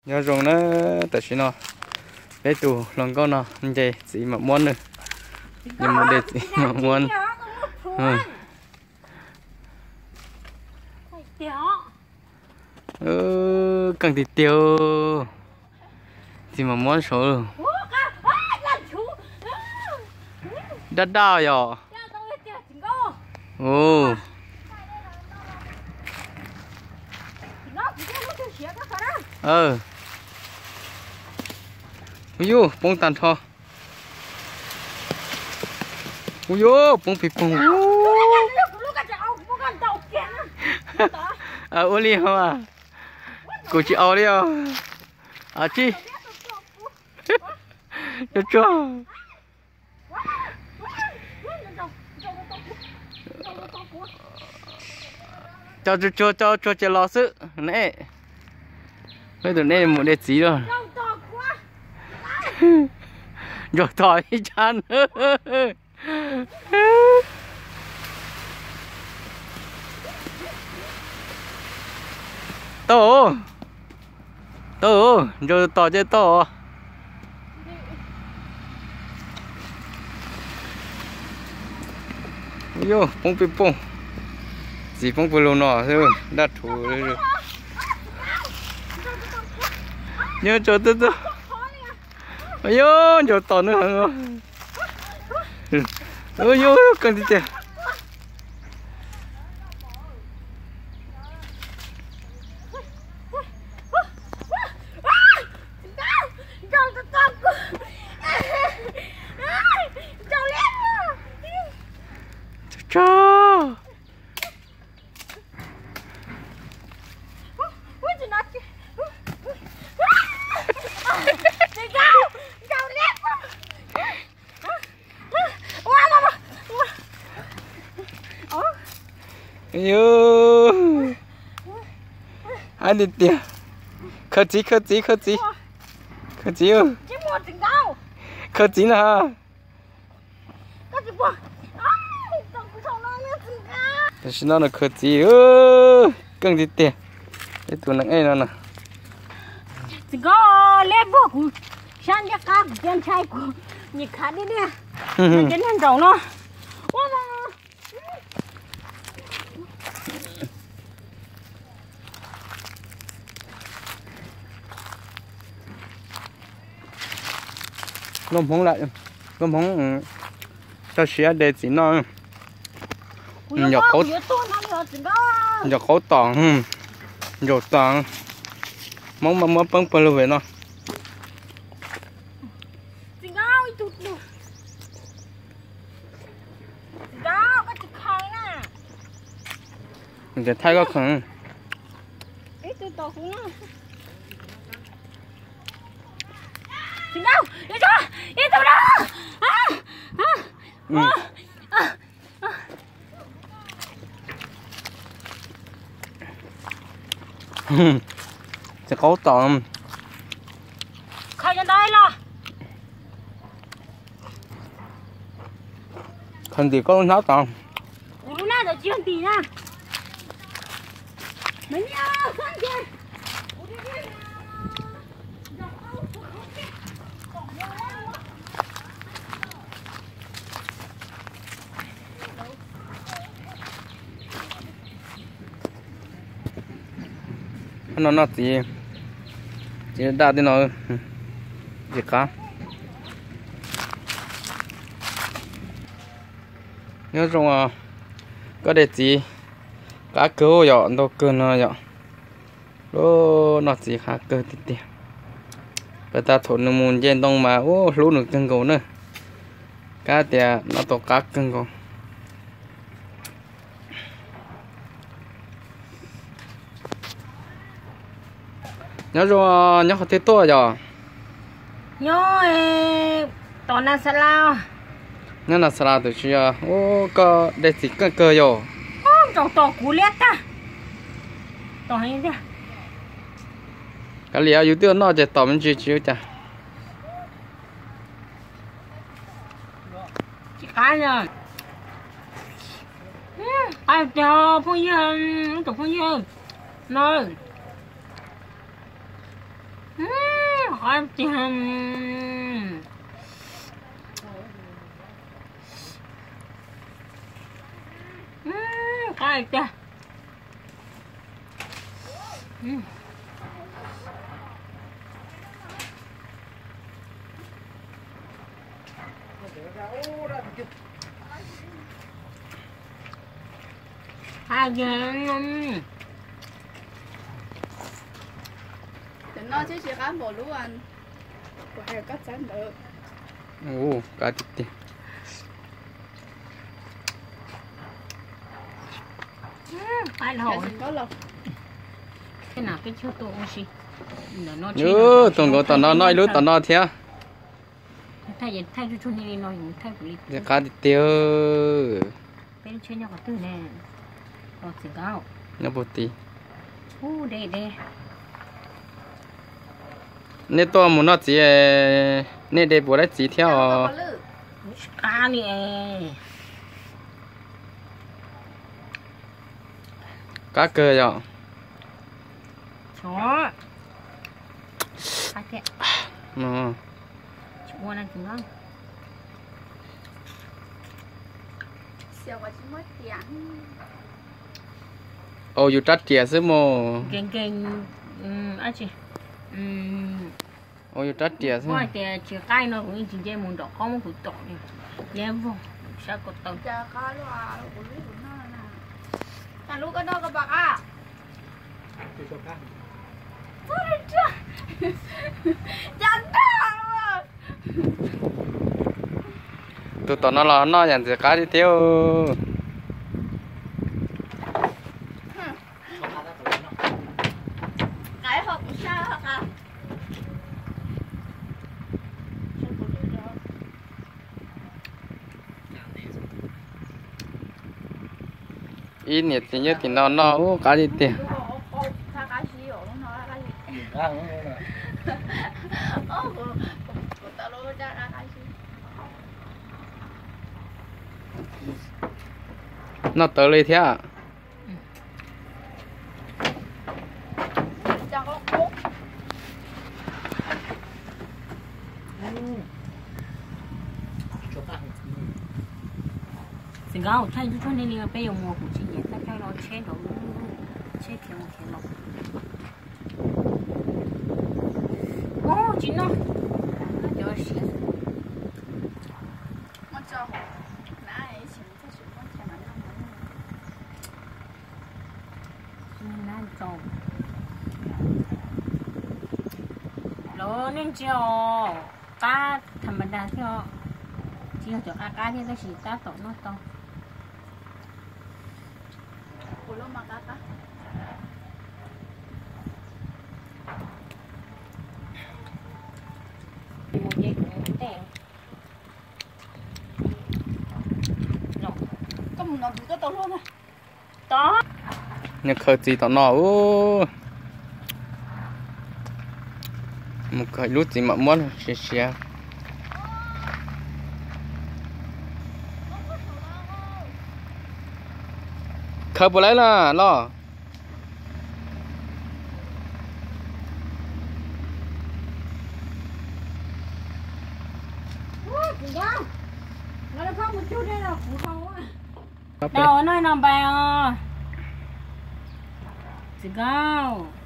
Nyob zoo na, tam sim no peb tus hluas nkauj no nce txiv mam muab nws, nce mus de txiv mam muab. Keej tiag tiag, txiv mam muab saud. Daj daj yom. Ua yuj, poob tag nrho. Ua yuj, poob pis poog. Ua li ho, kuv tsis au li os. Tsis, tsuag tsuag. Cov tsuag tsuag, cov tsuag ces los xwb ne. Peb tus nej mus de txiv lawm. Nraug tom ib tsab na. Tau, tau, nraug tom ces tau. Yuj, poob pis poog. Txiv poob pw lug no xwb, daj rhuv. Nyob rau twb txog. Yuj, nraug tom nws heev. Yuj, keej tiag tiag. Tso. Yuj, hais tiag tiag. Khaws txiv, khaws txiv, khaws txiv. Khaws txiv, khaws txiv na. Tam sim no nws khaws txiv, keej tiag tiag. Ib tug neeg ej no na. Txiv nkauj, leb npuab kuv sab ntiaj qab, kuv cia ntshai kuv nim khav diaj diaj. Cov niag nraum no. Nkauj Hmoob lawm, Nkauj Hmoob txoj sia de txiv noj. Ncaum qaub tom, ncaum tom, Hmoob mas muab peeb pawg lug pem no. Thaij koj kheev. Txiv qaub tom. Khaws ntim koj lub hnab tod. Qhov no noj txiv, txiv daj tej no, txiv qab. Nyob zoo, koj de txiv qab kawg yom, ntau kawg no yom. Noj txiv qab kawg tiag tiag. Pab tas thaum nws mus nce ntoo mas ua hlub nws kawg nkaus na. Kab tias noj tau qab kawg nkaus. Nyob zoo, nyob qhov twg tuaj yom? Nyob tom Nas Xas Las. Nyob Nas Xas Las tus tsis yog, koj de txiv keej kawg yom? Nraug tom kuv liab tag. Tom heev tiag. Kav liam, yus twb noj ces tom me ntsis tsis ua cas. Tsis qab, qab tiag phooj ywg, ib tsoom phooj ywg no. Qab tiag. Qab tiag. Qab tiag. Cov no thiaj tsis qab npaum lub kuv hais koj txawb ntawd. Ua qab tiag tiag. Tus nkaus tom no noj ib lub tom no thiab. Qab tiag tiag. Nyob puag tid. Nej tuaj mus noj txiv, nej de puas dab txiv thiab os? Qab kawg yom. Ua yus rab riam xwb mus. Ua yus rab riam xwb. Tias tsis qaij no kuv yeej tsis nce mus nram qab muab kuv tom li. Liab vog sab ko taw. Tus tom no los noj yam ntxim qab tiag tiag. Ib niam txiv nyob tim no noj ub qab tiag tiag. Noj tawv li thiab. Txiv nkawd thaij tsuag tsuag nej li, peb yuav mus kuv tsis nyiam thaij thaij los tsheb nrov, tsheb khiav mus khiav los. Ub, tsis noj, noj cov siav xwb. Los nej ntsia os, qab tham ma da thiab, tsis yog cov qab qab thiab tab sis tab tom noj tau. Nws khaws txiv tom no ub. Mus khaws lub txiv mam muab siav siav. Khaws puas lawv na los? Tau no no npais os. Txiv nkauj.